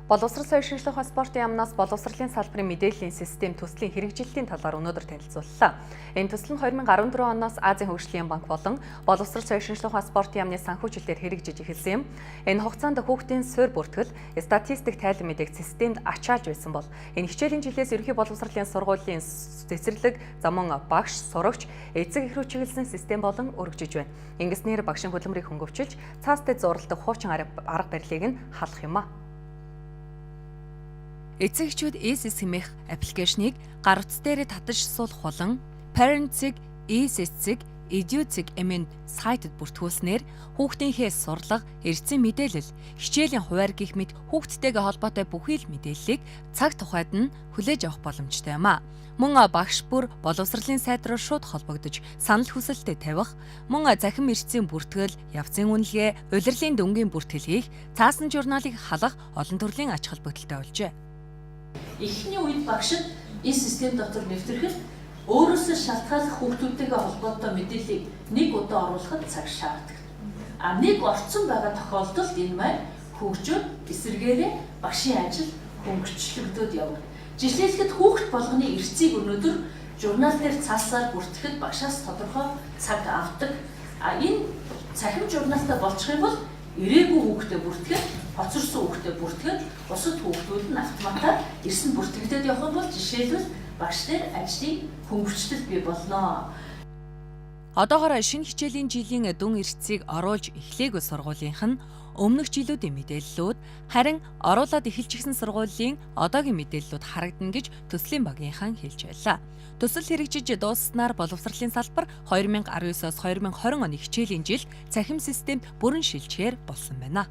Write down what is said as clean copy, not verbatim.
Боловсрол, соёл шинжлэх ухаан, спортын яамнаас боловсролын салбарын мэдээллийн систем төслийн хэрэгжилтийн талаар өнөөдөр танилцууллаа. Энэ төсөл нь 2014 оноос Азийн хөгжлийн банк болон Боловсрол, соёл шинжлэх ухаан, спортын яамны санхүүжилтээр хэрэгжиж эхэлсэн юм. Энэ хугацаанд хүүхдийн суурь бүртгэл, статистик тайлан мэдээг системд ачаалж байсан бол энэ хичээлийн жилээс ерөнхий боловсролын сургуулийн цэцэрлэг, за мөн багш, сурагч, эцэг эх рүү чиглэсэн систем болон өргөжиж байна. Ингэснээр багшийн хөдөлмөрийг хөнгөвчилж, цаастай зуралдах хуучин арга барилыг нь халах юм а. Эцэг эхчүүд ESS хэмээх application ийг гар утас дээрээ татаж суулгах болон Parents-ийг ESS-ийг edu.mn сайтад бүртгүүлснээр хүүхдийнхээ сурлага, эрдэсний мэдээлэл, хичээлийн хуваарь гэх мэт хүүхдтэйгээ холбоотой бүхий л мэдээллийг цаг тухайд нь хүлээж авах боломжтой юм а. Мөн багш бүр боловсролын сайд руу шууд холбогдож санал хүсэлтээ тавих, мөн захим эрдэсийн бүртгэл, явцын үнэлгээ, улирлын дүнгийн бүртгэл хийх, цаасан журналыг халах олон төрлийн ач холбогдолтой болжээ. Эхний үед багшид энэ систем дотор нэвтрэхэд өөрөөсөө шалтгааллах хүүхдүүдтэйгээ холбоотой мэдээллийг нэг удаа оруулахад цаг шаарддаг. А нэг орцсон байгаа тохиолдолд энэ маань хөгжөөд эсрэгээрээ багшийн ажил хөнгөвчлөгдөөд явна. Жишээлхэд, хүүхэд болгоны эрдэсийг өнөөдөр журнал дээр цаасаар бүртгэхэд багшаас тодорхой цаг авдаг. А энэ цахим журналтай болчих юм бол ирээгүй хүүхдээ бүртгэхэд, хоцорсон хүүхдээ бүртгэхэд, бусад хүүхдүүд нь автоматаар эрс нь бүртгэгдээд явах юм бол жишээлбэл, багш нар ажлын хөнгөвчлөл бий болно. Одоогоор шинэ хичээлийн жилийн дүн эрдэсийг оруулж эхлээгүй сургуулийнх нь өмнөх жилүүдийн мэдээллүүд, харин оруулаад эхэлчихсэн сургуулийн одоогийн мэдээллүүд харагдана гэж төслийн багийнхан хэлж байлаа. Төсөл хэрэгжиж дууссанаар боловсролын салбар 2019-оос 2020 оны хичээлийн жилд цахим системд бүрэн шилжихээр болсон байна.